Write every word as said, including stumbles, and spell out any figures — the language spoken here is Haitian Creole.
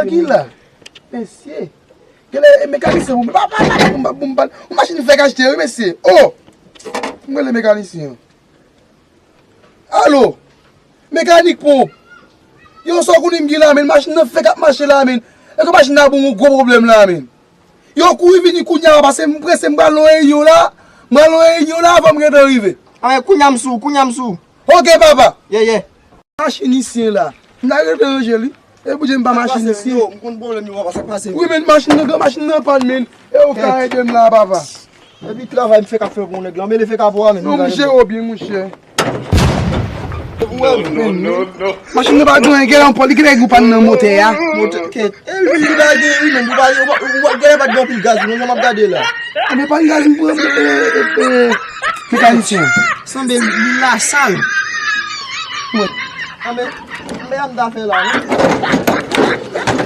Ki la? Mesye. Genlè e mekanisyen pou mwen. Pa, pa, pa, pa, pou m pa, pou m pa. Yon machin fèk achte, wi, mesye. Oh! M rele mekanisyen an. Alo! Mekanik ponp! Yo, sa w konnen m gen la, men machin nan fèk ap mache la, men. Èske machin nan ap ban yon gwo pwoblèm la, men? Yo, kouri vini kounye a, paske m prese, m pral nan reyinyon la. M pral nan reyinyon la, avan m gentan rive. Anben, kounye a m sou, kounye a m sou. Oke, papa. Ye, ye. Machinisyen la. M ta gentan ranje li. E pou di m pa machinisyen. Yo, m konn pwoblèm yo, papa, sa k pase? Wi, men machin nan, gran machin nan pann, men. E ou ka ede m la, papa. Epi travay m fèk ap fè pou nèg la, men li fèk ap wè, men. Non, m jere w byen, monchè. Machin nan pa gen anyen, gen anpòl, li gen yon pann nan motè a. Motè, kèt. E lwil li pa gen, wi, men li pa gen, ou pa, ou pa, genlè pa t gen anpil gaz, non, jan m ap gade la. Anben, pann gaz, m pran, e, e, e, mekanisyen. Sanble lwil la sal. Anben, anben, a m ta fè la, non?